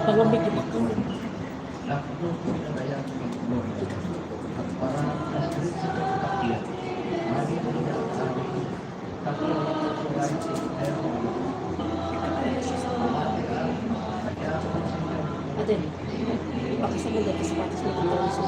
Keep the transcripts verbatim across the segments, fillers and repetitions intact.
Pagmamigyo pa ko. Ate, pakasama dito sa patas mo kung ano sa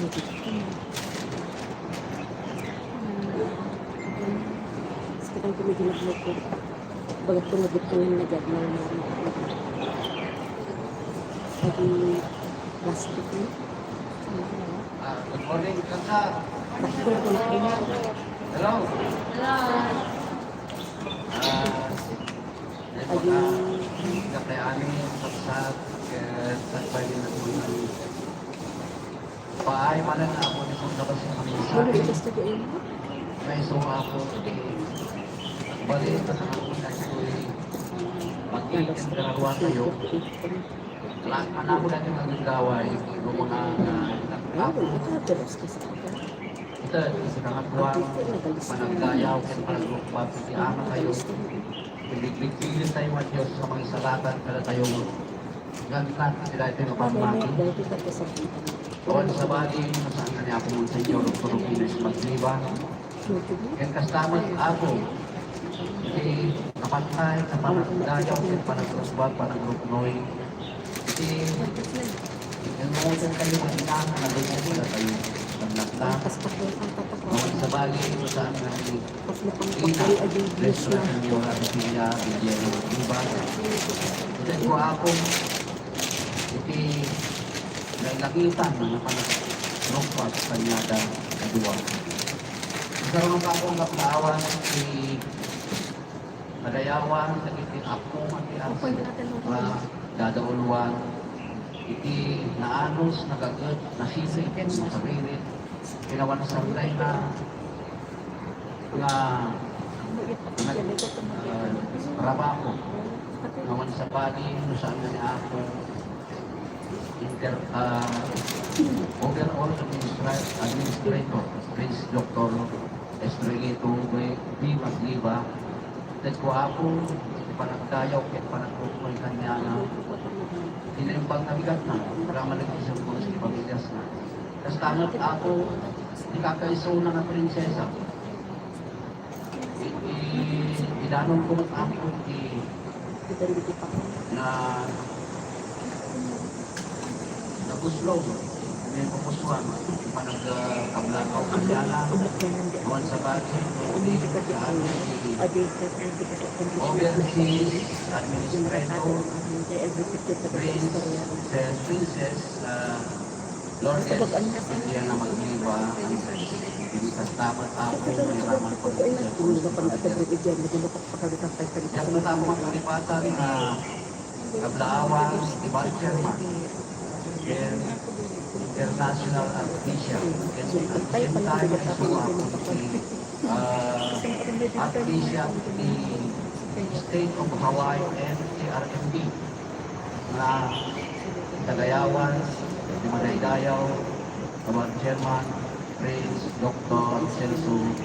Sekarang kami di magloko. Bagat ko nagit ko yung nagad na lagi plastic, eh. Ah, good morning, Kansa. Takbo ko na kayo. Hello. Hello. Ah, ay, baka, kapayaan, pagsat, eh, sakbay din ang mga Paay manen, Apo, ni Santa Bas sa kamisa. Ano yung gusto ko yun? May iso, Apo, ni Bali, sa kamuna, ito, eh, mag-iingat na ruwa kayo. Lahat man ako dati magagawa, eh, yung mga, ah, Ay, wala ka, Diyos ko sa akin. Ito, sa kangatuan, panagdayaw, kaya panaglupa, kaya ama kayo. Pilipilit tayo, Diyos, sa mga isalatan, kada tayo, gagkat, sila ito yung kapamati. Awan sabali, masaan ka ni Apo Monseñor, Doctor Rufino Ismagliba. Ken kasta met, Apo, iti napantay, sa panagdayaw, ken panagrugbag, panagruknoy. Iti, iti inuutan kayo, nga ina, nga nagumong sila kayo. Naglaklak. Awan sabali, masaan ka ni Ina, Nuestra Señora de Villa, Villa de Oliva. Ket ko, Apo, iti nailangitan nga panagrugbag kaniada nga dua. Isarungak, Apo, nga paawan ti kadayawan dagiti apo nga ti Arsi nga dadauluan iti naanus, nagaget, nasisig, masaririt, kinawan sanday na nga, nga, ah, trabaho. Awan sabali, no saan nga ni Apo, inter-, ah, overall administra-, administrator, Prince Doctor Estrelito B. Magliba, ket ko, Apo, iti panagdayaw ket panagtukoy kaniana, iti naimbag nga bigatna, agraman dagiti sangpulos ti pamiliasna. Kasta met, Apo, ti kakaisuna nga prinsesa, I-, i-, idanonko met, Apo, ti na-, naguslom, ni pupusuan, panagkablakaw kaniana, awan sabali, ti overseas administrator, Prince, Princess, ah, Lourdes, Indiana Magliba, ang Pilipinas, dapat ako, may raman ko. Diyan mo tayo magkalipatan na kablaawan, di ba, Chairman? International Artesia. At the same time, ito ako, ah, Artesia, the State of Hawaii, M T R M B. Nga kadayawan, ti madaydayaw, Kaban Chairman, Prince Doctor Celso D.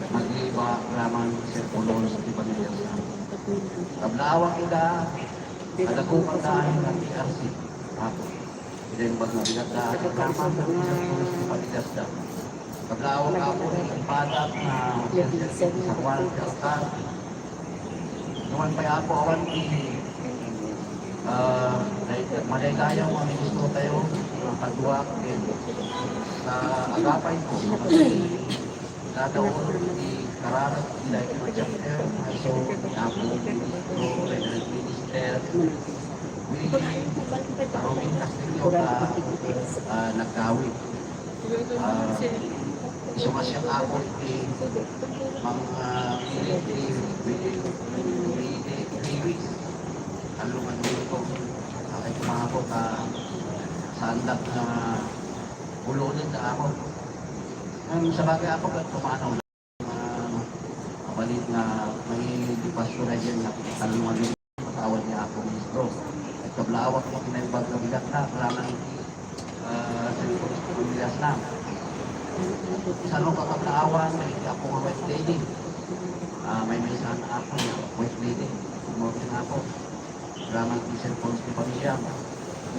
Magliba, Raman, Sir Pulon, Stephen Nelson. Kablaawan ida, kadakupan daan nga T R C. Ako. Ida yung bago bigat na, Raman, Sir Pulon, Stephen Nelson. Kablaawan ako, ipadat na Sir Sir San Juan, Sir Tan. Numan pay, Apo, awan ti, ah, day-, madaydayaw nga ministro tayo, mga kaduak, eh, sa agapay ko, dadaon ti kararag ti daytoy nga chapter, so, Apo, Ministro, Reverend Minister, we, Robin Castillo, ah, ah, nagkawit. Ah, isu nga siak, Apo, iti mang, ah, pilit ti, pilit ti three weeks. Tallo nga minuto. Ay, kumako ta, saandak nga ulunod na, Apo. Ang sabagay, Apo, ket pumanaw na. Ah, mabalit nga may di pastor ay diyan nga talungan yung patawad ni Apo Ministro. At kablaawak mo kinaimbag nga bigat na, kailangan, ah, sa pamilyas na. Sa ano ka kablaawan, may Apo nga white lady. Ah, may may saan Apo nga white lady. Good morning, Apo. Raman ti cellphone ti pamilya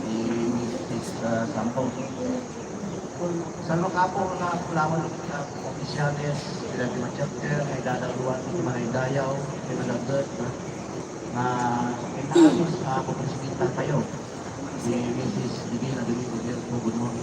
ni Misis, ah, Santos. Saan mo kapo nga pulawan ti opisyales, sila ti ma-chapter, nga idadaluan ti manaydayaw, ti managet, nga, nga inaanus nga ako presidenta tayo. Ni Misis Divina Domingo Virgo, good morning.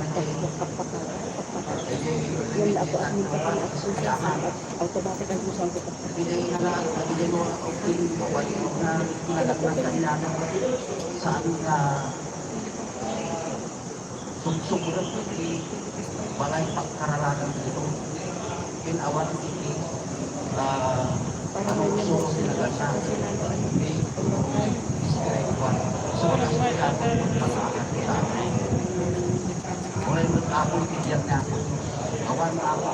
Yan na ako, admin ka pa na ako sa automatic ang gusto ko. Hindi na lang, hindi mo ako pinagpapalit na nalaglag kanina saan nga suksok ko lang iti balay pagkararagan dito. Pinawan iti, ah, ano, solo sila ganda. Hindi, spiritual. So, kasi kaya ako magpasakit sa akin. Wala yung ako, ibigyan niya ako. Awan mo ako.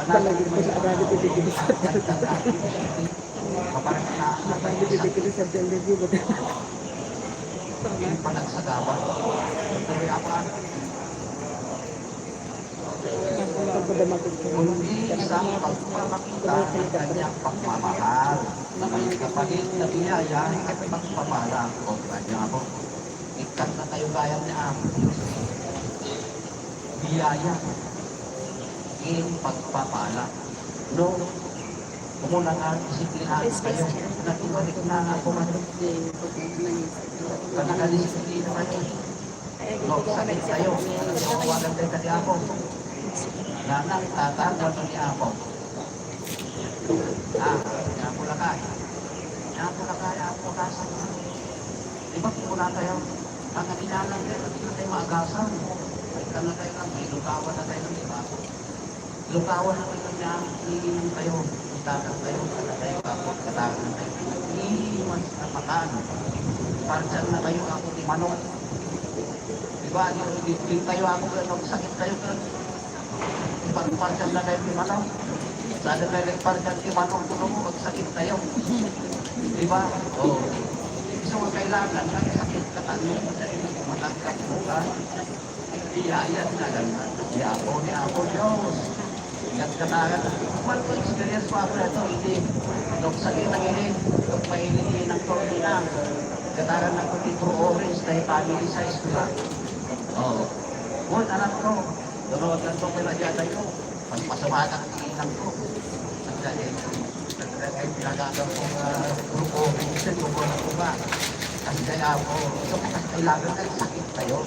Palagi ko sa agad, ibigay sa agad. Kapag na, kapag sa panagsagawa, tuloy ako. Kundi isang pagpapakita ng kanyang pagmamahal na may kapalit na biyaya at pagpapala kontra niya ako. Ikkat na kayo gayam ni Apo Diyos. Biyaya. Iti pagpapala. No? Kumuna nga, disiplinahan kayo. Nagibalik na ako man. Kanakadisiplina kayo. No, sakit kayo. Tawagan kayo kadi Apo. Nana, tata, ano ni Apo? Ah, ni Apo Lakay. Ni Apo Lakay, Apo Lakay. Di ba, kuna tayo? Ang aginanang kayo, hindi na tayo maagasan. Ay, tanda tayo lang, may lugawan na tayo, di ba? Lugawan na tayo niya, iinom tayo, itagan tayo, kada tayo, kapot, katagan tayo. Iiwan sa patan. Parang na tayo, ako, di manok. Di ba? Di, di, di tayo, ako, ano, sakit tayo, pero ipagparang na tayo, di manok. Dada may lekpar kan ti manong tulong, agsakit tayo. Di ba? Oo. So, kailangan, may sakit ka, ano, matangkap mo ka. Iyayat na lang. Di ako, di ako, Diyos. Nagkatagan. One experience pa ako ito, hindi. Dok sakit ang ini, dok mailin ang tortina. Katagan na ko ti True Orange, dahil family size ko lang. Oo. Well, anak ko, dunawag lang ko, kaya dyan tayo. Mas masama na ang inang ko. Ang dahil, ang dahil pinagagawa ko nga grupo, minsan ko ko na ko ba? Kasi kaya ako, so, kailangan ay sakit tayo.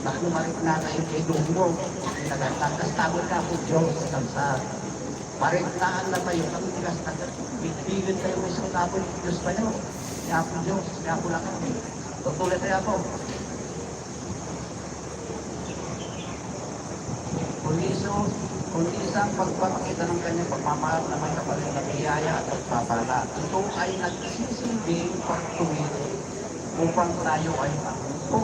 Bakit marik na tayo kay Dong mo? Pinagagawa, kasi tawag ka po Diyos sa kansa. Marik na ang natayo, kami tigas na, bigyan tayo may isang kapoy, Diyos tayo. Kaya po Diyos, kaya po lang kami. Tutuloy tayo po. Kundi isu-, kundi isang pagpapakita ng kanyang pagmamahal na may kapalit na biyaya at pagpapala. Ito ay nagsisilbing pagtuwid upang tayo ay mahupo,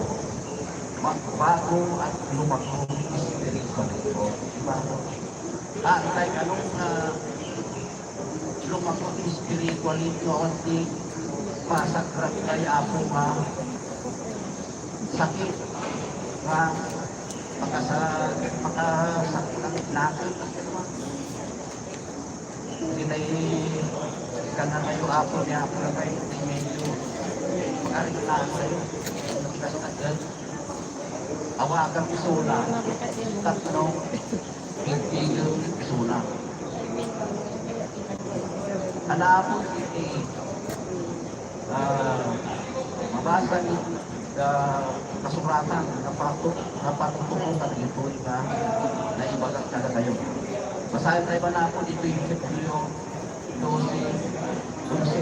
magbago at lumago spiritually. Diba? Ah, like, anong, ah, lumago spiritually, no, di masakrat kay Apo nga sakit nga makasa-, makasakit ang natin. Hindi tayo, ka na tayo, Apo, ni Apo na kayo, hindi medyo, pagkarin na tayo, hindi ka sa agad. Awagan ko suna, tatlo, pigpigil ko suna. Anak ko, iti, ah, mabasa ni, ah, kasuratan, napatu-, napatutukan na dito na naibagak na kayo. Basahin tayo ba na ako dito yung Hebreo dose, onse?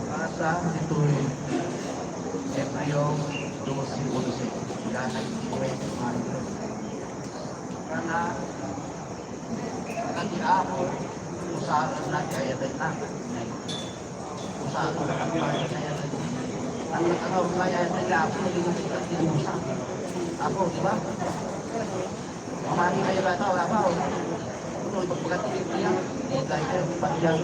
Asa ditoy Hebreo dose onse. Gana iti kuwento nga ito. Kana, kadi Apo, usaran na, kaya din na. Usaran na, kaya din na. Ang nagkakaroon kaya din na, Apo, hindi na kita tinusa. Apo, di ba? Mamati kayo ba ito? Wala pa, oh. Ano, pagpagkatitig niya, hindi tayo kayo magpagyan.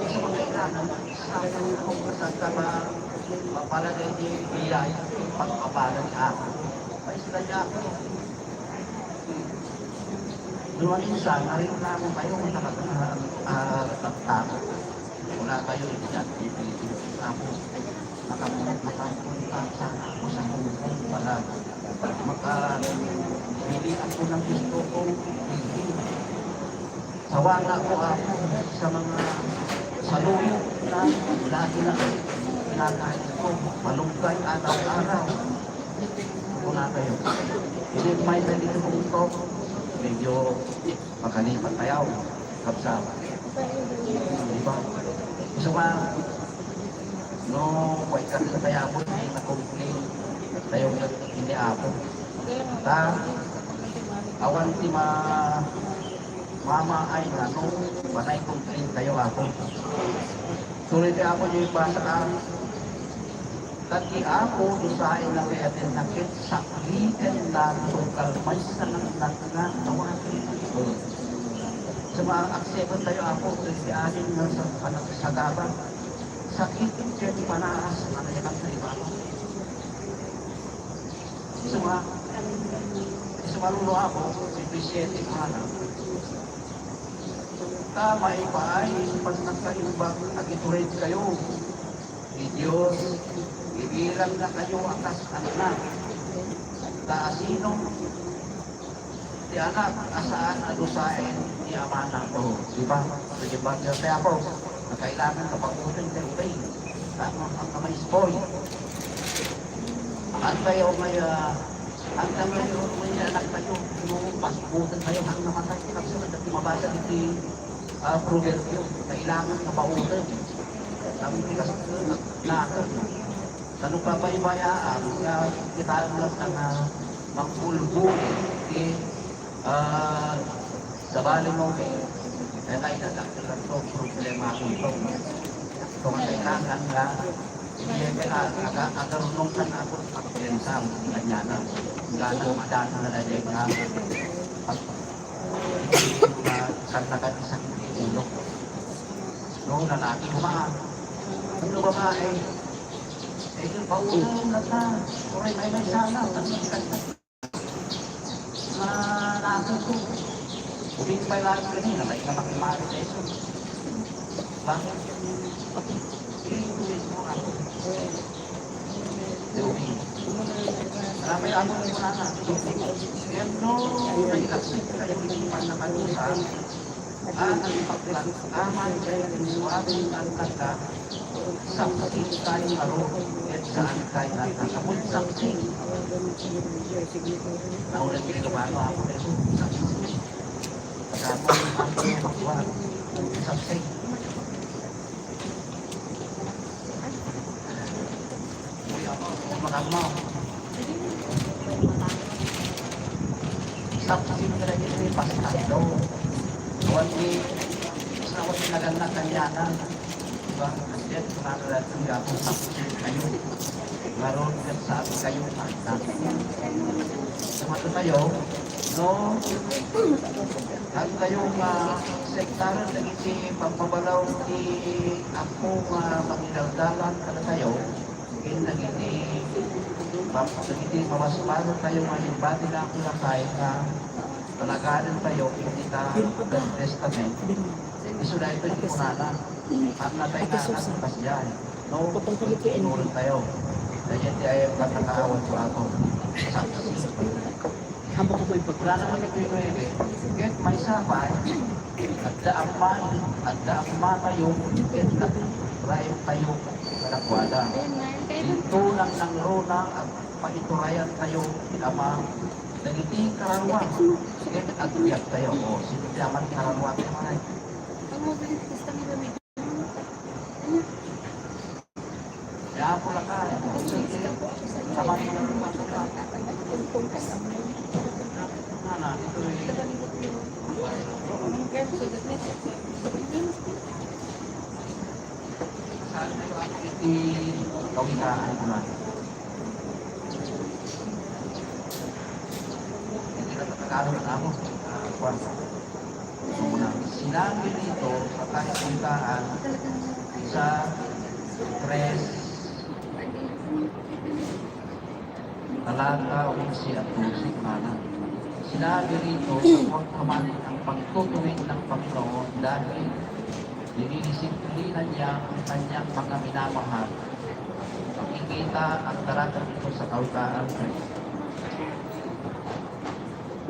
Kasi magkailangan, sa akin, kung saan ka ma-, mapalagay niya yung biyaya, yung pagpapala ni Apo. Ay, sila niya ako. Doon minsan, arin na ako kayo, ang talagang, ah, ah, taktako. Wala kayo, hindi dyan, pipilitin ko ako. Makapunta, makapunta sana ako sa kubo para makabili ako ng gusto kong bilhin. Sawa na ako, ako sa mga saluyot na lagi na kinakain ko. Malunggay araw-araw. Wala kayo. Hindi may dito kong talk. Medyo makalipat tayo. Kabsa. Di ba? Gusto ka, no, wait ka sa kaya mo, hindi na complain. Tayo nga, hindi ako. Ta, awan ti ma-, mama ay nga, no, panay complain tayo ako. Sulit ako yung basa ka, Ket ti Apo dusaenna ket naket sakritenna tunggal maysa nga natnat a wagi. So, ma-accept tayo, Apo, ket ti amin nga sa panagsagaba, sakit ken panaas nga nayakan sa ibabaw. Isu nga, isu nga, Lolo, Apo, sipisiete ko nga na. Ta maipaay, pag nagkaimbag, agitured kayo. Ti Dios, ibilang na kayo a kas annak. Ta asino ti anak a saan a dusaen ti amana? O, di ba? Sige, bagyo tayo ako. Kailangan kapagutin tayo, okay? Tama ang kamay spoil. Antayo may, ah, antayo may anak tayo. Kung pasbutan tayo, ang namatay, kasi mabasa iti, ah, proverbio, kailangan kapagutin. Ang tigas na, na, Kano pabaybayaan nga kita lang nga mangulbuli ti, ah, sabali mo kay Kaya nga, idadakkelanto, problema ko ito. Kung kailangan nga, hindi ka, aga-, agarunong ka na ako, pagpensang, ganyan na. Gana, madana na lang ka. Pag, kan na kan isang ulo. No, lalaki ko, ma. Ano ba, ma, eh? Eh, yung paulo, kanta. Oray, may, may sana. Kanta, kanta. Nga nato ko. Umiimpay lang kanina, may kamakimari sa iso. Bakit? Inulit mo ako. Dobi. Marami ako ni Murana. Kaya no, nagkaksit kayo ni Murana Panusa, ang ipagpaglaman kayo ni Suabe ang tanda, Saksi tayo nga ro, ket saan tayo nagkakabul saksi. Naulan kayo lumano ako na ito, saksi. Pagkamo ang pagkuha, saksi. Uy, ako, ako makamma. Saksi ka lagi ni Pastor. Awan ni, awan ni nagannak kanyanan. Diba? Kasi yan, kumakalat ang gapon sa kayo. Ngaron, ket saan kayo, Pastor? Sumato kayo, no? Ang kayo nga sektaran dagiti pagpabalaw ti Apo nga mangidaldalan kadatayo, ken dagiti pam-, dagiti mamasparo tayo nga imbati na Apo lakay nga palagaden tayo iti ta Old Testament. Isu daytoy ti kunana, "At natay nga anak, kasdiay." No? Inuron tayo. Daytoy ti ay pagkakaawat ko ato. Saksi. Hambak ko po yung pagkura. Wala naman ito yung nuebe. Ket maysa pay, adda amman, adda amman tayo, ket nagturayan tayo kadakuada. Dito lang nangruna at paiturayan tayo ti Ama dagiti kararuam. Ket agbiag tayo. O, sino ti Ama ti kararuam? Ang Old Testament. Iti kawikaan ko na. Hindi na Tagalog na ako. Ah, kwan. Una, sinabi dito sa kawikaan sa tres, talata onse at dose, mana. Sinabi rito, sa pagkaman ang pagtutuwid ng Panginoon dahil dinidisiplina niya ang kanyang mga minamahal. Makikita ang talata dito sa kawikaan.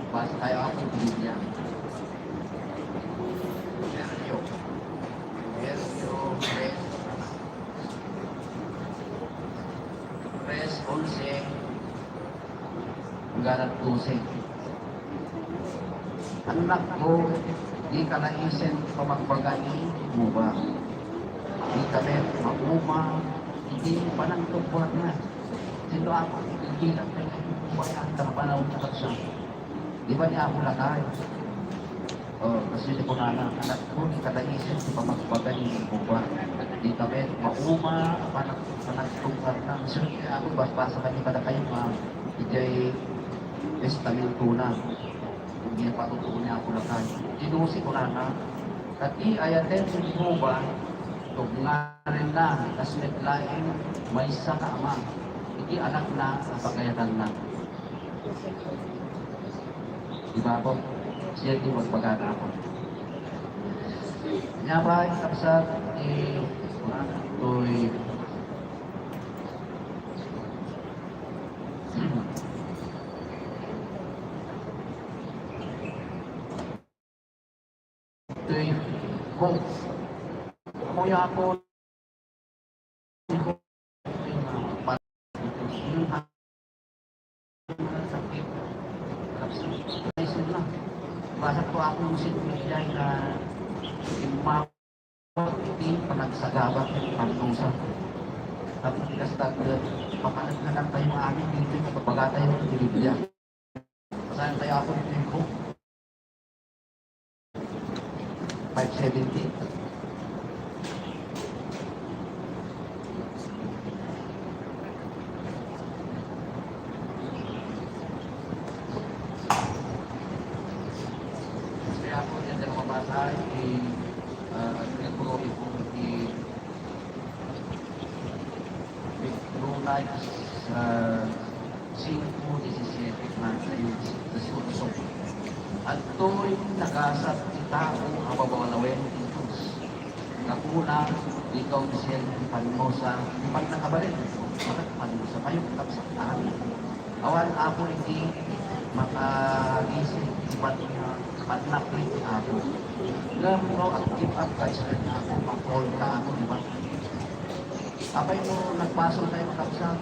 Basa tayo ang Biblia. Sergio. Sergio, tres. Tres onse hanggang dose. Anak ko, di ka naisen pamagbaga ni Jehovah. Di ka met mauma, di panagtubuan na. Sino ako, ikikilang kay Jehovah ang tarapanawag na kansa. Di ba ni Apo Lakay? Oh, kasi di ko na, anak ko, di ka naisip sa pamagbaga ni Jehovah. Di kami mauma, panak-, panagtungkar na. Kasi ako, basbasa kami kada kayo, ma, ijay testamento na. Kung ginapatutuo ni Apo Lakay. Di dosi ko na, kati ayaten ni Jehovah, tugnanen na, kas met laeng maysa nga ama, iti anak na, a pagayatan na. Ibabaw, siya ti magpagana ako. Nya ba, ikapsat, eh, toy, Ito'y hope. Amoy ako, sakit. Basa ko ako yung sinunod na imawat iti panagsagabat ng pantusa. Tapos, kasta, papanag na lang tayo amin dito, kapag tayo ng Biblia. Saan tayo ako dito? Five seventy. Kaya po, yan ang mabasa, i-, ah, i-, Romans, ah, singko disisiete, Mateo disisiete. Adtoy nagasat ti tao a babalawen ti Dios. Gapuna, ikaw ti siyen ti pannusa, ti pannakabalin. Bakit pannusa kayo? Kapsat tayo. Awan, Apo, iti makagising ti pan-, pannaplit ti Apo. Ngem no agkip-apka, Apo, makolka, Apo, di ba? Apay no nagbasol tayo, kakabsat,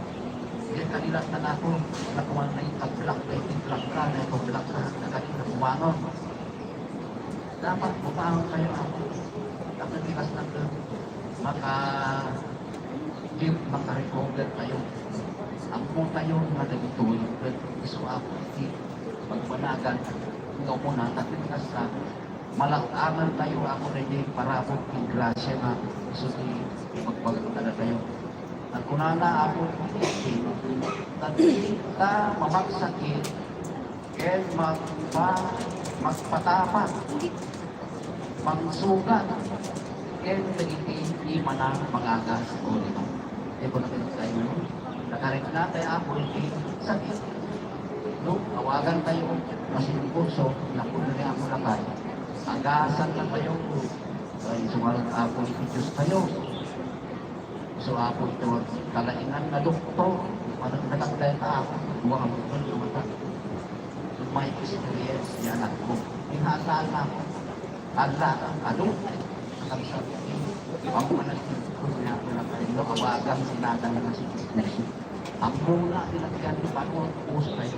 diay kanilat na ako, nakuha na yung kablak, na yung kablak ka, na yung kablak ka, na kanina bumangon. Dapat bumangon kayo, Apo. Dapat tikas na ka, maka-, di-, maka-recover kayo. Ammo tayo nga nagtuloy, pero iso ako, iti pagmanagan, ikaw muna, tapi tikas na, malak-aman tayo, Apo, daydi parabur ti grasia nga isu ti ipagbagak kadatayo. Nagkunana, Apo, ta di ta mamagsakit ken mag-, ma-, magpatapang, mangsugat, ken dagiti imana mangagas, o, di ba? Di ba, nakita tayo, no? Nakarikna tayo, Apo, iti sakit. No, awagan tayo, masimbutso, napuno ni Apo Lakay. Agasan na tayo, ay, sumalat, Apo, iti Dios tayo. So, Apo, ito, kalaingan nga doktor, parang nakagdaya ka, Apo, duwa ka doktor, duwa ka. May experience ni anak ko. Inhalaan ako. Ala, adu, ang sabi, ang managing ko niya, ang pinakain, no, awagan, sinadang na si Jesus. Ang muna, pinagyan ni Panginoon, puso kayo.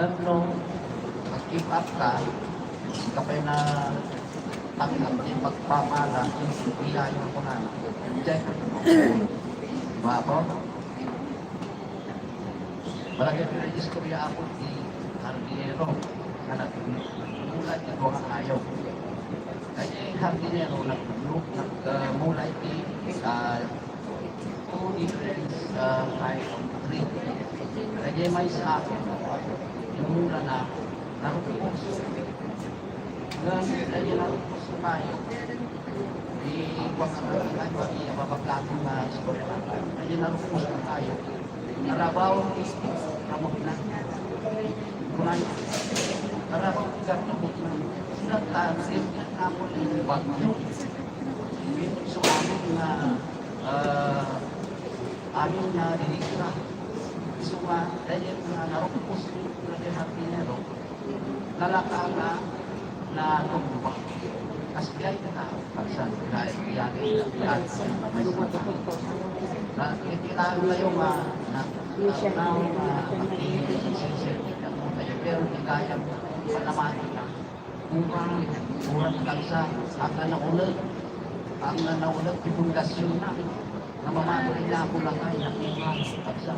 Ngem no, mag-give up ka, di ka pay natanggap ti pagpamala, iyayo ko na. Check. Di ba, Apo? Barangay, pinaistorya, Apo, ti hardinero nga nagmula ti dua nga ayok. Kaya yung hardinero nag-, nag-, ah, mula iti, ah, two different, ah, kind of tree. Kaya may sa akin, yung mula na narukos. Nga, kaya narukos na tayo. Di, wag ka na lang, ay, pag-iababag natin na istorya natin. Kaya narukos na tayo. Karabaw, ramot na. Kunay, karabaw, ramot na. Sila tayo, sila tayo, bagyo. So, amin nga, ah, amin nga dinikta. So, nga, dahil nga narukos yung lagi hati niya, no? Nalaka nga natumba. Kasi kaya ka na, pagsan, dahil kaya ka na, kaya ka na, may sumata. Na, kailangan kayo nga, na, na, na, na, pero di kaya, panamati na. Kurang, kurang tagsa, ang nanaulag, ang nanaulag, ti pundasyon na, nga mamatuloy na ako lang ay nakuha, tagsa.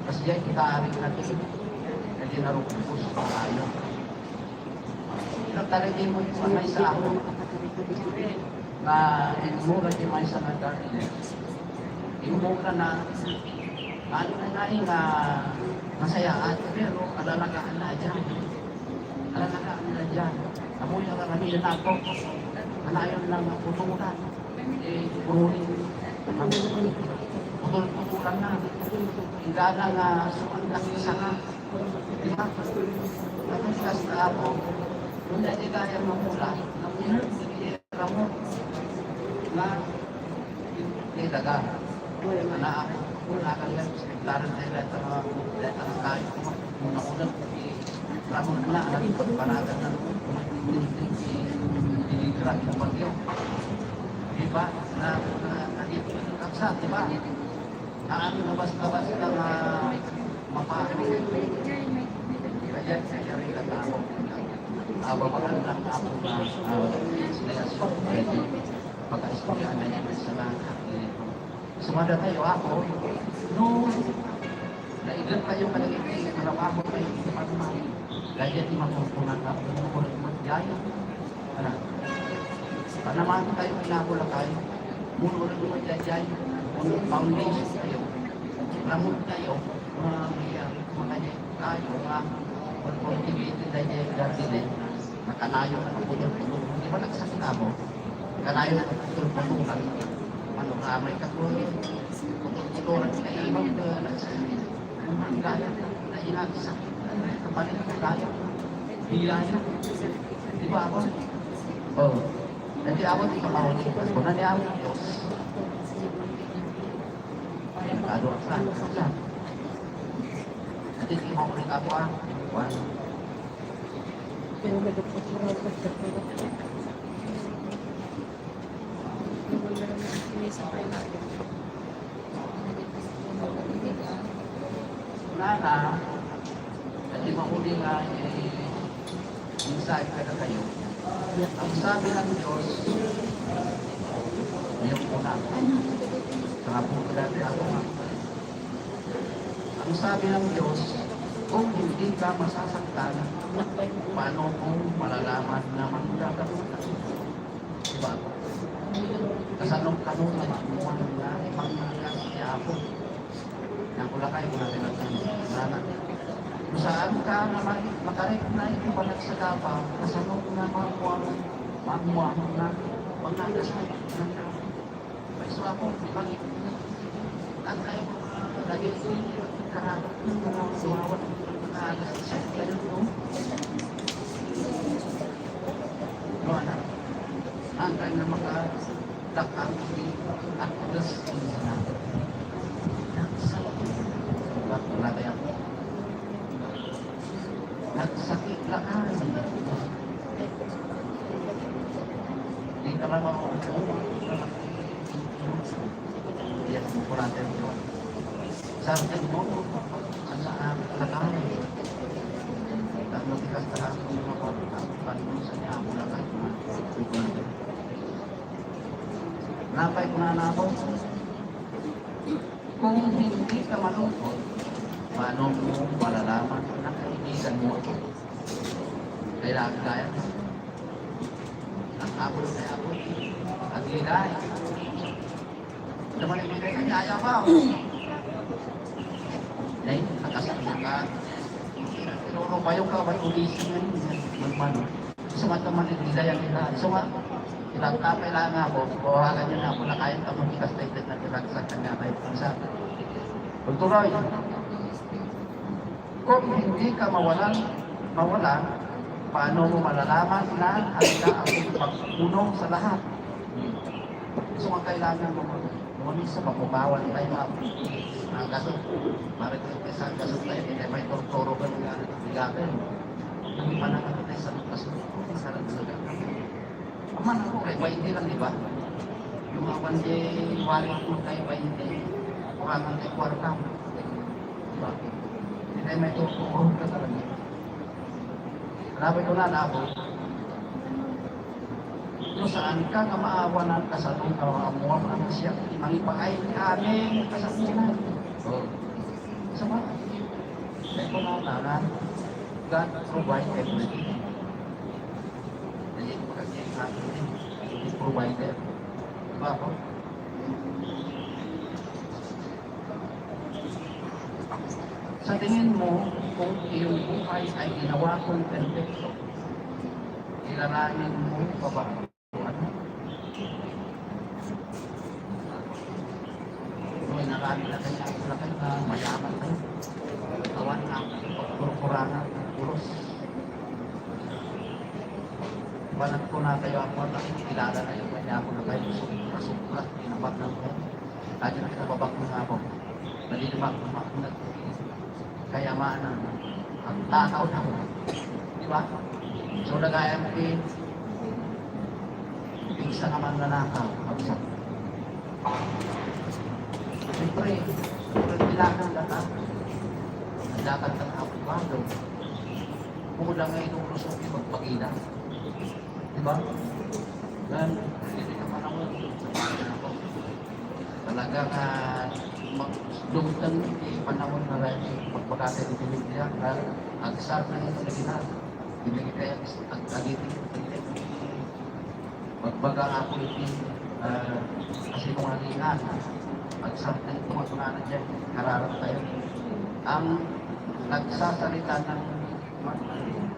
Kasi yan, kita aring natin, hindi narukupos tayo. Nagtalagay mo yung mga isa ako, nga inmura di may sa nagdali. Inmura na, ano na nga, eh, nga masayaan, pero alalagaan na dyan. Alalagaan na dyan. Amo yung karamihan ako. Anayon lang ang putulan. Eh, puro, putol-putulan na. Ingana nga, sumandak sa nga. Di ba? Tapos, kasta ako, kung hindi kaya mamula, namula, sige, Ramon, nga, ilaga. Wala na ako. Wala ka lang. Sekretary na yung letter ng, letter ng kahit kung una-una, si Ramon na, alam ko, panagan na. Hindi ka lang yung bagyo. Di ba? Na, na, na, na, di ba? Ang basta-basta nga mapakita. Kaya, kaya rin ang tao. Ah, babaan lang ako na, ah, sila sa pagkaistorya na yan sa lahat. Sumada tayo ako, no, naigat tayo palagi, trabaho tayo sa pagmamahal. Kaya di matutunan ako, no, kung ano, yaya. Panaman tayo kinakulakan, muno na dumadjadjay, muno foundation tayo, ramod tayo, mga maya, mga tayo, mga cultivated tayo, garden eh, nakanayon na kaputol-putol, di ba nagsasakabo? Nakanayon na kaputol-putulan, ano, ramay ka po, putol-putulan, kaya ibang, uh, nagsasakabo, ang gaya, na inagsa, kapalit na gaya, bilaya, di ba ako? Oh. Dati awan ti pamawag ti Pasko, na ni Apo Dios. Ay, nakadua ka, ka. Dati ti mawag ni Apo, ah. One. Nana, dati mahuli nga, eh, mensahe kadakayo. Ang sabi ng Diyos, yung una, sa nga po dati ako nga. Ang sabi ng Diyos, kung hindi ka masasaktan, paano kung malalaman na manggagawa ka? Diba? Kasano-kano nga makuha nga ipangagas ni Apo. Nang kulakay ko na tinatang. Wala na. Kung saan ka na ma-, makarek na iti panagsagaba, kasano nga makuha, makuha na pangagas ni Apo. Paiso ako, di ba? Ang kayo, lagi ko, karapat ng mga sumawan, mga alas siyete, ganun, no? No, anak. Ang kanya maka-, dakang di, at alas quince na. Wala tayo. Nagsakit na ka. Di ka lang maupo. Yes, importante yun. Sabi mo, ano, ah, lakay. Tapos ikas ka lang sa mga pagkakas, sa niya, ako lakay. Napay ko na na ako. Kung hindi ka malungkot, paano mo malalaman na kaibigan mo ako? Kailangan kaya mo. Ang abot ay abot. Ang hilay. Naman ang mga kaya ba? Nay, nakasakit ka. Pero kayo ka, may ulisin yan. Magmano. Isu nga taman iti dayag ita. Isu nga, ilan ka kailangan ako, bawagan niyo na ako, nakain ka mo, ikas na itit na tinagsak ka niya kayo kung sa. Pagtuloy, kung hindi ka mawalan, mawala, paano mo malalaman na handa ang pagpunong sa lahat? Isu nga kailangan mo, mo minsan mapukawan tayo mga, mga gasot. Para kung isang gasot tayo, hindi tayo may tortoro ka ng bigatin. Ang ipanangat tayo sa gasot, masarap sa gasot. Aman ako kay bainte lang, di ba? Yung awan di wari ko kay bainte, kurangan kay kwarta. Di ba? Hindi tayo may tutuon ka talaga. Sabi ko na, nabo. No saan ka nga maawanan, kasano nga maamuan ang siya, mangipaay ti amin, kasapulan. Oh. Sa ba? Sabi ko na, God provide everything. Dali ko kasi ang akin eh. Provider. Diba po? Sa tingin mo, kung iyong buhay ay ginawa kong perfecto, ilalangin mo pa ba? Ano? Kung inarami na kanya, na kanya, mayaman na. Awan na, pagkurkuranan, pulos. Panagko na kayo ako, at kilala na yung kanya ako na kayo, sobra-sobra, tinapat ng ko. Lagi na kinababak ng ako. Nalidumak-dumak na. Kayamanan. Ang takaw na. Di ba? So, nagayang ti, pinsa naman na nakaw. Siyempre, siyempre, kailangan na ta. Ang dapat ng abogado. Bukod lang ngayon, kung gusto ko magpagila. Di ba? Dahil, hindi ka panahon. Talaga nga, ma-, dumtang ti panahon nga lain ti pagpakatay ti Biblia, nga agsar na iti original. Ibigay kaya ag-, ag-, agiting, Magbaga ako iti, ah, kasinungalingan. Agsartengko nga kunana diay, kararag tayo. Ang nagsasarita ng ma-,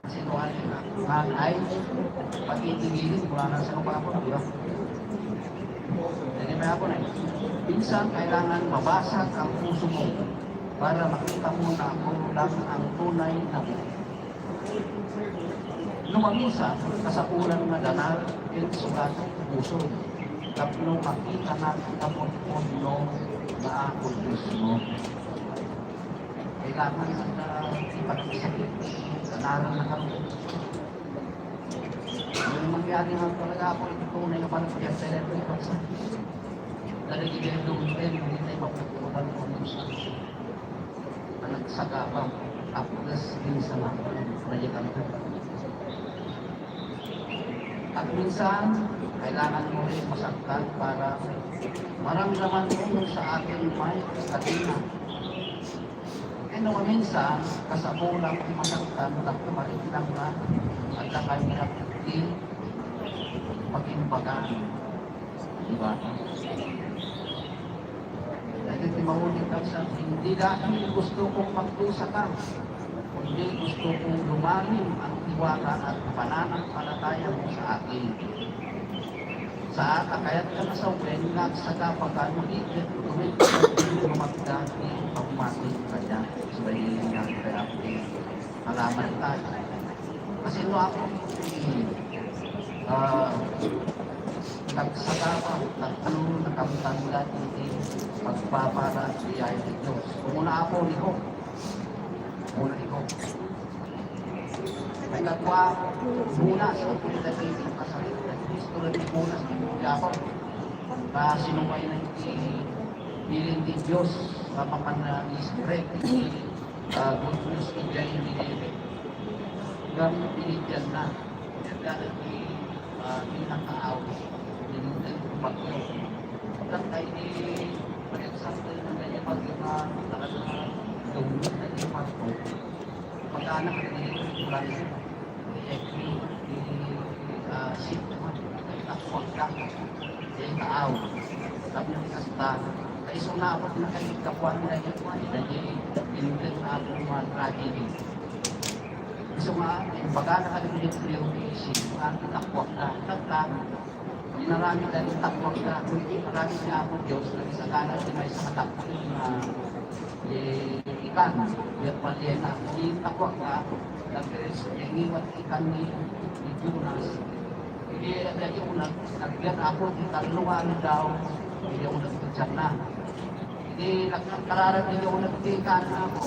kasinungalingan ay pagtitigilin, kunana sa mga ako, di ba? Jadi, may ako na. Minsan, kailangan mabasag ang puso mo para makita mo na ako lang ang tunay na buhay. No maminsan, kasapulan nga danar ken sugat ti puso, tapno makita na ti kamudmudno nga Apo Dios mo. Kailangan nga ipagsakit, danaran na kami. Ano mangyari nga talaga ako, iti tunay nga panagbiag sa electric box? Dahil hindi dumpen, hindi tayo mapupunan kung ano siya. Panagsagaba, tapos minsan ako, nalikan ko. At minsan, kailangan mo rin masaktan para maramdaman mo sa akin may kadina. Kaya naman minsan, kasapulan masaktan, tapos maramdaman na, at saka nila di pag-imbagan. Di ba? Dahil ti mauli ka sa, hindi dahil gusto kong magdusa ka, kundi gusto kong lumalim ang tiwala at pananampalataya mo sa akin. Sa ta kayat ka na sa wen nga agsagaba ka, no di ket tumig ka, lumagda ti pagmati ka diay. So, ayun nga, kaya, malaman tayo. Kasi no ako, ah, nagsagaba, tapno nakamtangan iti pagpapara at biyay ti Dios. Umuna ako ni Job. Umuna ni Job. Ikadua, Jonas, ang pinatay ni Nazaret, ni Cristo, ni Jonas, ni Yabang. Kasinuway na iti bilin ti Dios, mapapan na ni Spirit, iti, ah, good news, idiay ni David. Ngem binigyan na. Kaya dati, ah, pinakaaw, binigyan ng bagyo. At tayo ni, for example, ng kanya bagyo na talaga lumulog na yung barko. Pagkaanak na nila yung kulang. Ni Jeffrey, ni, ah, Sid naman, ay takwag na. Yung taaw. Sabi ng kasta, kay sunabot na kay kapuan na yung kuwan, na yung pinunod na ako mga tragedy. Gusto nga, yung bagana ka ng Jeffrey, yung isip, ang takwag na, tagtag. Inaramid na yung takwag na, kung di maramid nga ako, Diyos, nagsagana, di may sa takwag na, eh, ikan, yung palyena, yung takwag na, nagres-, yung iwan ikan ni, ni Jonas. Hindi, hindi yung nag-, nagyan ako, di talungan daw, hindi yung nagtutsan na. Hindi, nagkararag, hindi yung nagtikan ako.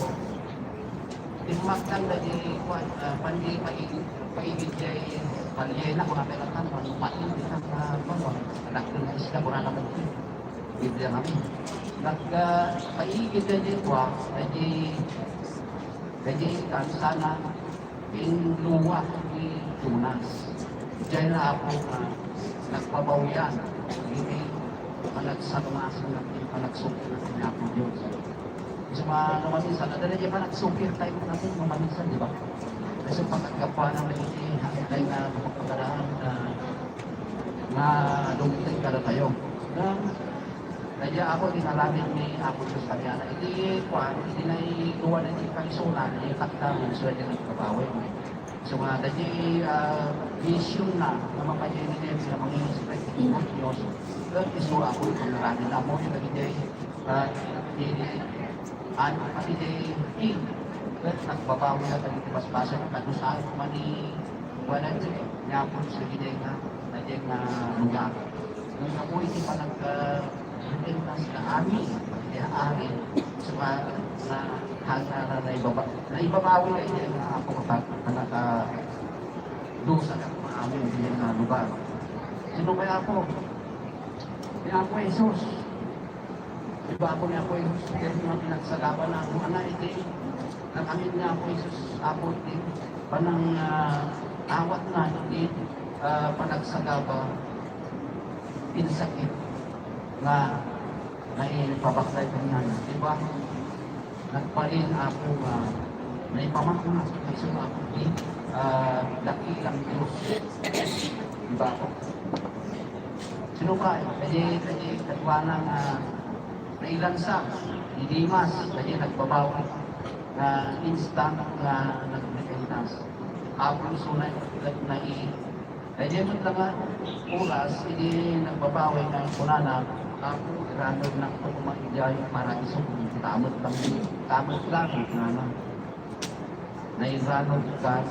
Timmakdan dagiti, kuan, ah, pandi-, paigi-, paigid diay palyena, kuna pay latta, kuan, pati, di na, ah, kuan, kuan, kadakkel nga isda, kuna na met. Biblia kami. Nag, ah, paigid dagiti, kuan, dagiti, dagiti, kuan, sana, inluwa ni Jonas. Diay na Apo nga nagbabawian iti panagsalumasan ken panagsupir ni Apo Dios. Isu nga no maminsan, adda daydiay panagsupir tayo natin no maminsan, di ba? Kasi pagkagapuan na iti, hangin tayo nga mapagpagadaan na, nga dumteng kada tayo. Na, kaya ako, dinaramid ni Apo Dios kaniana. Iti, kuan, iti naikuan iti kaisunan, iti takdang, so, iti nagbabawi. So, nga, daydiay, ah, vision na, na mapayni na mangingisipay iti Dios. Ket isu Apo, iti naranin na mo, iti daydiay, ah, iti, an, iti, iti, ket nagbabawi na dagiti basbasol, kadusaan man ni, wala di, ni Apo, sa daydiay nga, daydiay nga lugar. Ngem gapu iti panag-, ah, repentance nga amin, iti amin, sa mga na, na, na, naibabawi nga iti nga Apo, ka, ka nakadusa nga amin iti nga lugar. Sino kaya Apo? Ni Apo Jesus. Di ba Apo ni Apo Jesus? Kaya mga pinagsagaba na, kung ano iti, nakamin ni Apo Jesus, Apo, iti, panang, ah, awat na, iti, ah, panagsagaba, insakit nga naipabaklay kaniana, di ba? Nagbalin, Apo, nga naipamakna, isu, Apo, ti, ah, dakilang Dios. Di ba, Apo? Sino pay? Kadi, kadi kaduana nga nailansa ni Demas, kadi nagbabawi nga instant nga nagrepentas. Apo, isu na, na, nai-, kadi met la nga oras, idi nagbabawi nga kunana, "Apo, iranod na ako koma idiay paraiso, tammet lang, tammet lang," kunana. Nairanod ka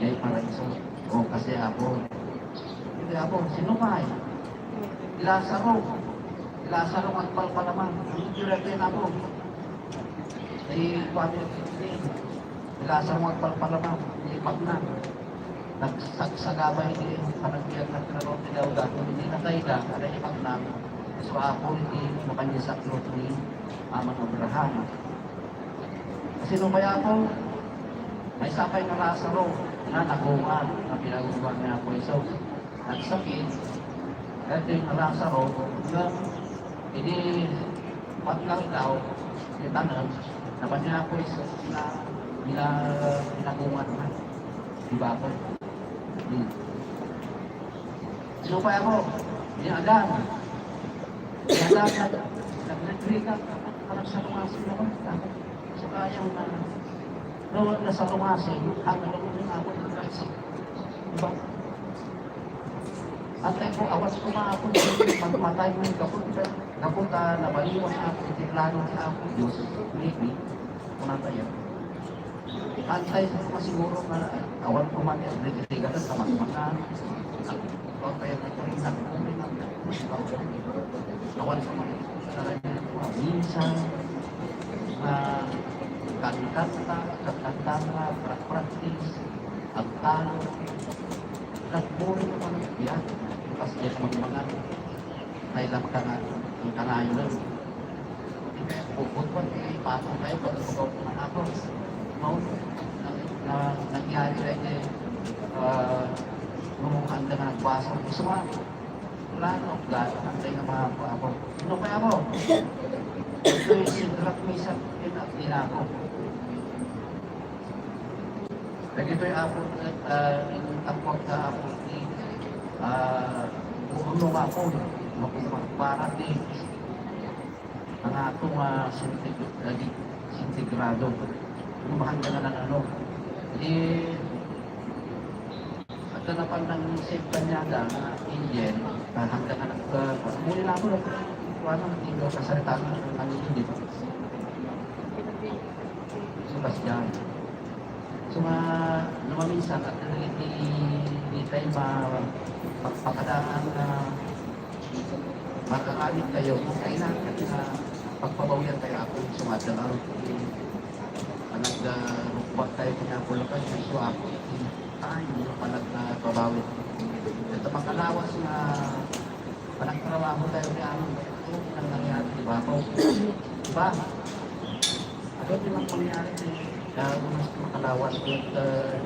idiay paraiso. O, kasi, Apo, hindi, Apo, sino pay? Ni Lazaro. Ni Lazaro nga agpalpalama. Ang iti rin, Apo. Ay, kuwan, ni Lazaro nga agpalpalama. Ni Pagna. Nagsagsagaba iti panagbiag na tinaro ti Dauda. Kung hindi na tayo da, kada ipagna, so, Apo, iti napanyasaklot ni Amang Abraham. Sino kaya to? Maysa pay nga Lazaro nga nagungar nga pinagungar ni Apo Jesus. Nagsakit, daytoy nga Lazaro nga idi patnal daw, itanem, napan ni Apo Jesus nga pina-, pinagungar na. Di ba po? Hmm. Sino pa ako? Ni Adan. Ni Adan, nag-, nagregrega, anak sa mga sino naman. Sa kayang na, no, nasa lumasing, ang alam mo yung ako ng kasi. Diba? At ay ko, awas ko nga ako, magmatay mo yung kapot, kapot, ah, nabaliwan ako, iti plano ni Apo Diyos, maybe, kung natayo. Antay sa mga siguro nga awan ko man, eh, nagtitigasan sa mga, mga, okay, okay, okay, okay, awan ko man, minsan, na, kanta, kanta, pra-, practice, agtalo, nagpuri ko man, yan, kasi sa mga, mga, Ay, lang ka nga, ang kanayon lang. Bukod pa, eh, patong kayo, pag ako na ako. No? Na, na, nangyari lang eh, ah, nung handa nga nagbasa, gusto mo, wala, no? Wala, handa nga mga ako. Ano kaya mo? Ito yung Shadrach, Meshach, and Abednego. Dagitoy, Apo, ah, in-appoint nga Apo ti, ah, uno nga Apo, mapumagpara ti, ang ato nga sintig-, dagi-, sintigrado. Ano, mahal ka na ng ano? Di, at na pang nang save kanya da, nga angel, ah, hanggang anak, ah, muli na ako, kuha na, hindi ko kasalitan ng angel, di ba? Sebastian. So nga, no, maminsan, at iti, iti tayo ma-, pagpakadaan nga makaamit tayo, kung kailangan nga pagpabawian tayo, ako, so nga, dyan, aron, anak, ah, rukbat tayo, kanya, Bulacan, so, ako, iti, ay, hindi ko palag na pabawi. Ito, makalawas nga, panagtrabaho tayo, kaya, ano, ang nangyari, di ba, ako? Di ba? Ano din ang pangyayari ni, ah, mas makalawas at, ah,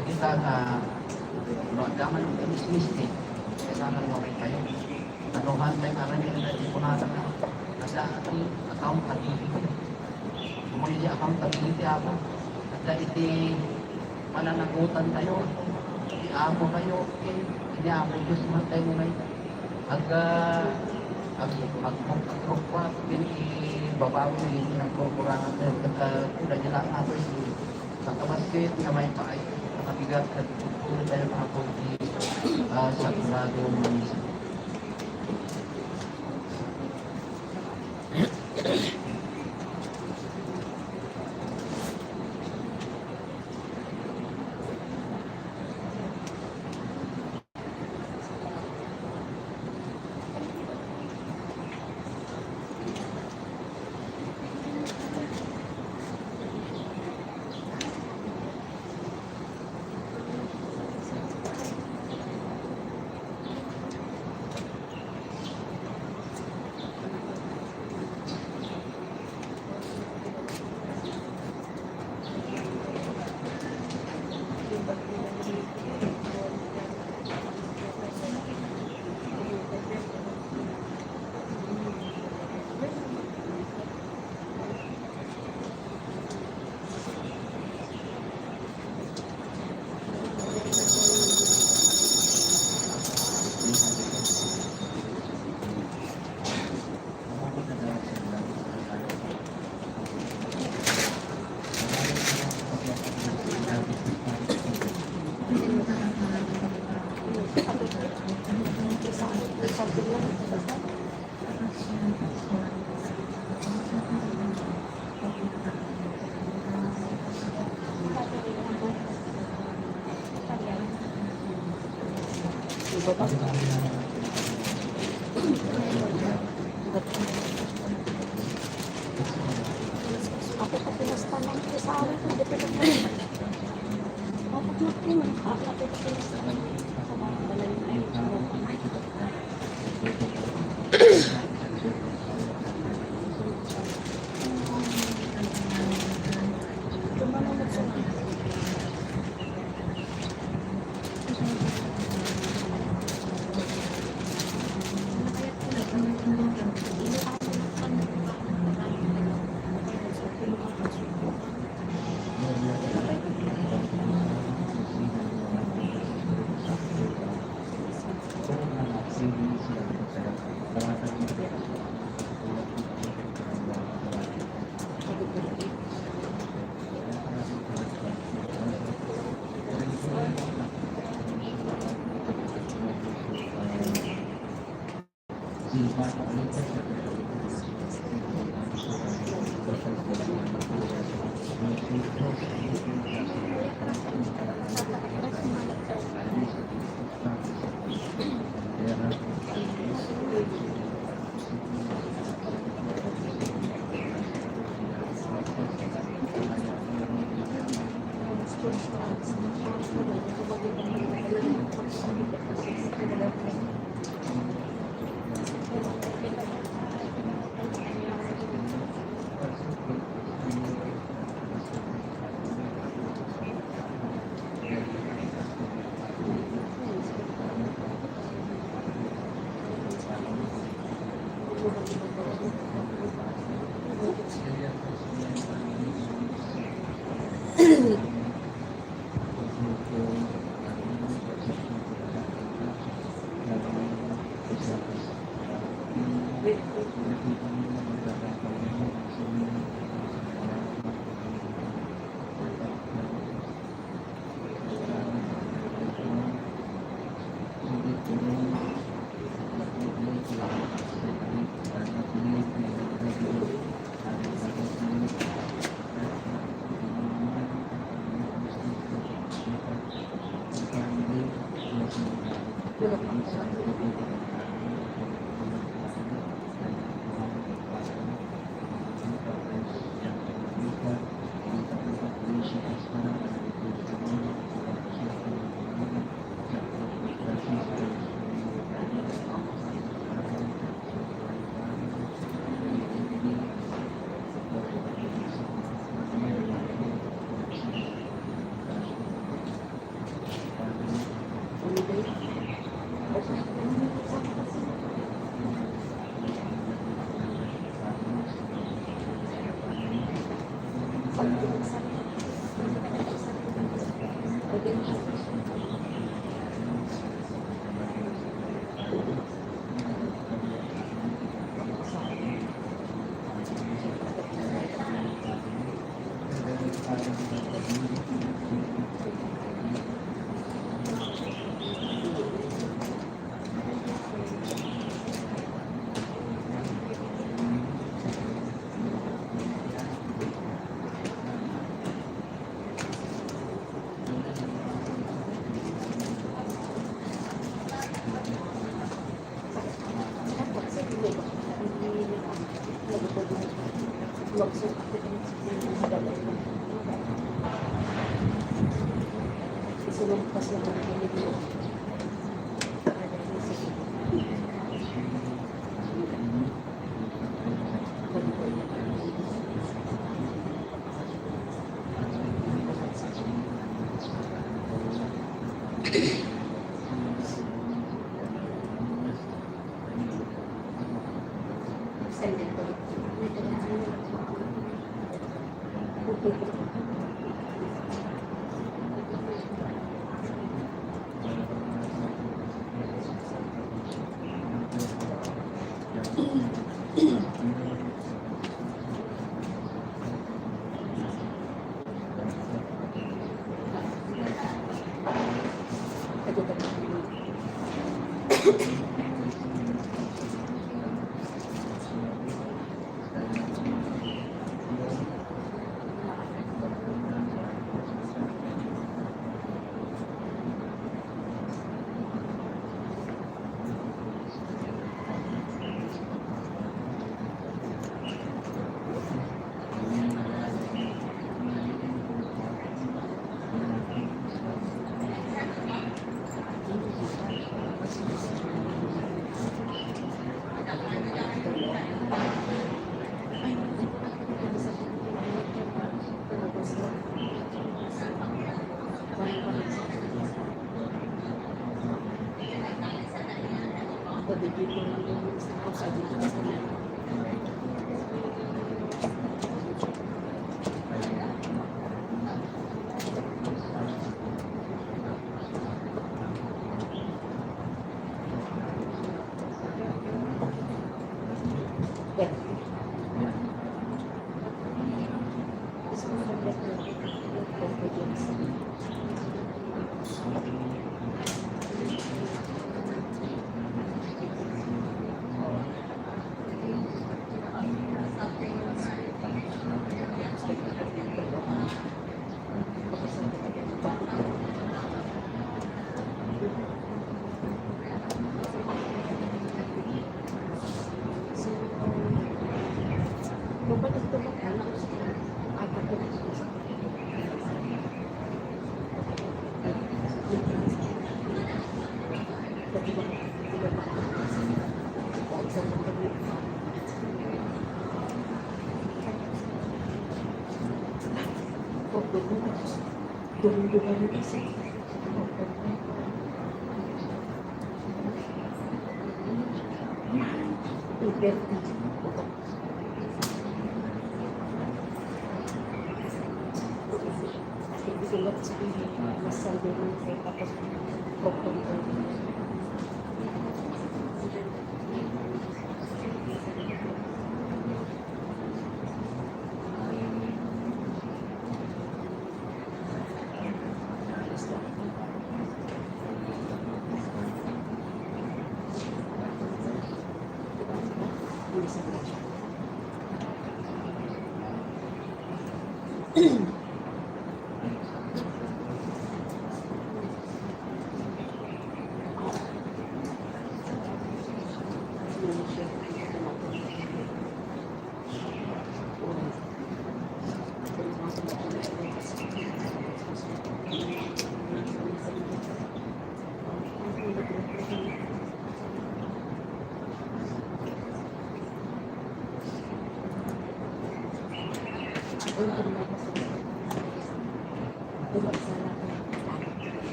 nakita nga, no, agyaman ng mismisti, kailangan mo rin kayo. Ano, hantay ka rin yung nagsipunatan na, nasa ating accountability. Kung hindi accountability ako, at iti pananagutan tayo, iti amo tayo, iti amo Diyos man tayo ngayon. Ag, ah, ag, ag, ag, ag, ken ibabawi ni nagkukurangan tayo, ket, ah, kulang niya lang ako, eh, sa kabasket nga may paay, sa kabigat, ket puro tayo mga pulki, ah, sa grado ng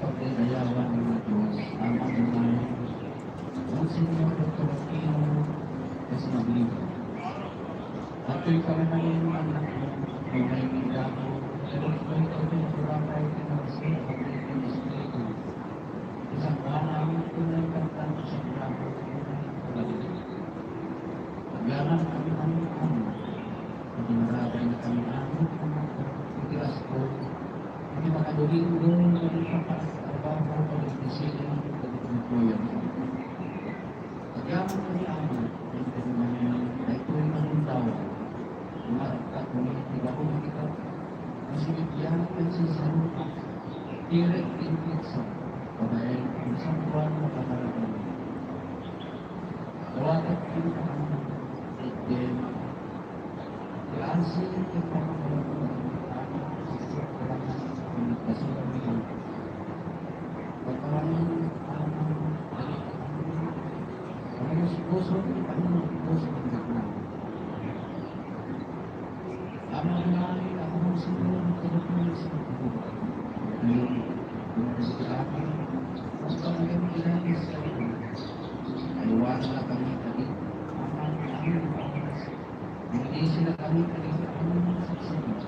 Pagdaydayawan nga Dios, Ama nga Mayor, Monsignor Doctor Aquino, Esmabli. Datoy kami manen, anak mo, nga manen damo, pero itoy datoy purapay nga nagsiya pagdaydayawan nga Espiritu. Isang manang, tunay kang tanto sa purapay, tunay kang pagdaydayawan. Agyamankami, Ama, Ama, iti maragayna kami, Ama, Ama, iti asto, iti makaduling-duling nga iti pagtrabaho, iti sini, iti pagpuyo. Agyamankami, Ama, iti daytoy nga gundaway, umaragta kami iti baro nga ikaw, nga sinibian ken sinsaruan, ti red benediction, babaen iti santuan nga pagaragan. Dawatek ti pakaammo, ket ti asi ket pamagayam, pagkawangan, pagkawangan, pagkawangan, pagkawangan, pagkawangan, Ama nga langit, Ama nga Espiritu, Ama nga Espiritu. Ngayon, dumating sa akin, ang pamilya ni Israel. Aywan na kami kadi, Ama nga langit, Ama nga Espiritu. Bendisina kami kadi, Ama nga Espiritu.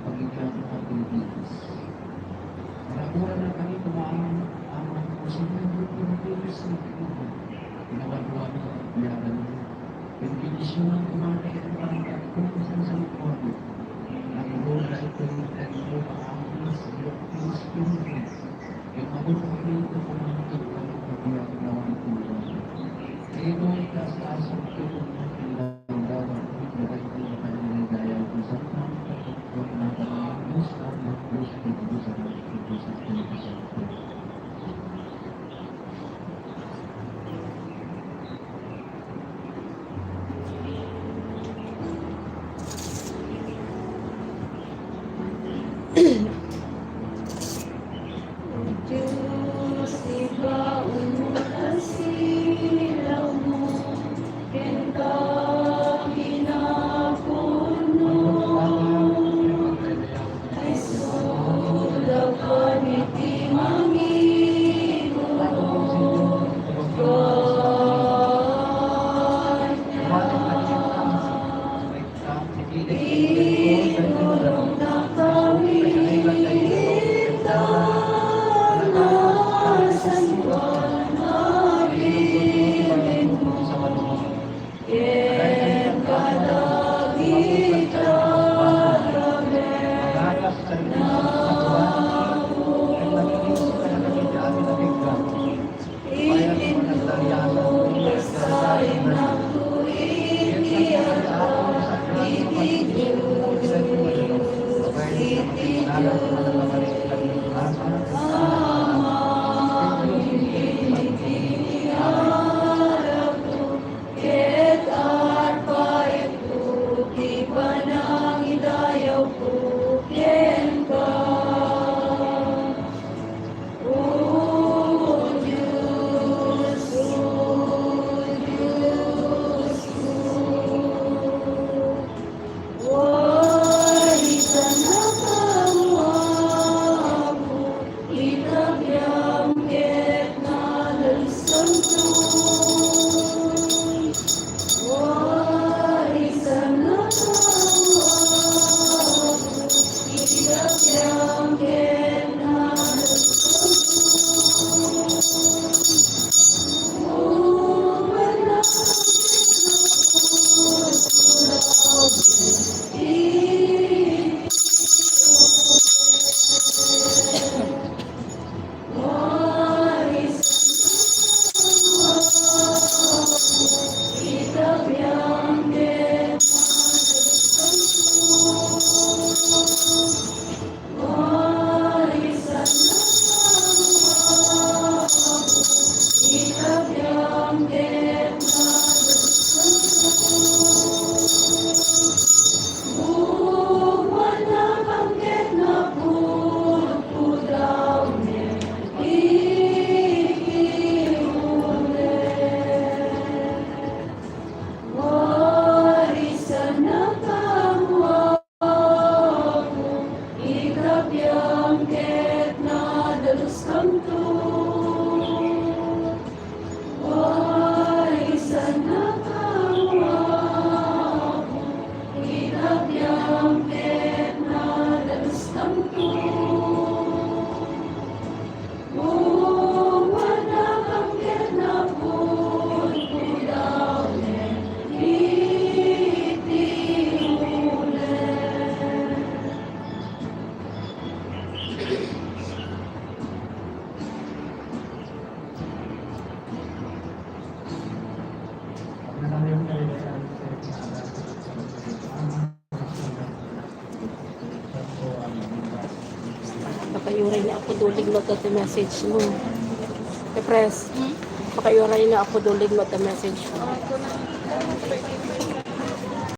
pagigyan ng Pilipinas. Nagmula na kami kumain ang mga sinabi ng Pilipinas ng Pilipinas. Pinawaduan ng biyaran niya. Bendisyong umaga ang pangkat ko sa salukuan. Nagmula ito ng Pilipinas, Pilipinas, Pilipinas. Ken mabuting ito kumain ng pagigyan ng Pilipinas. Ito ay kaas-asang ito ng Pilipinas. Pakayuray ni Apo Duling no ti message mo. Te Pres, pakayuray ni Apo Duling no ti message mo.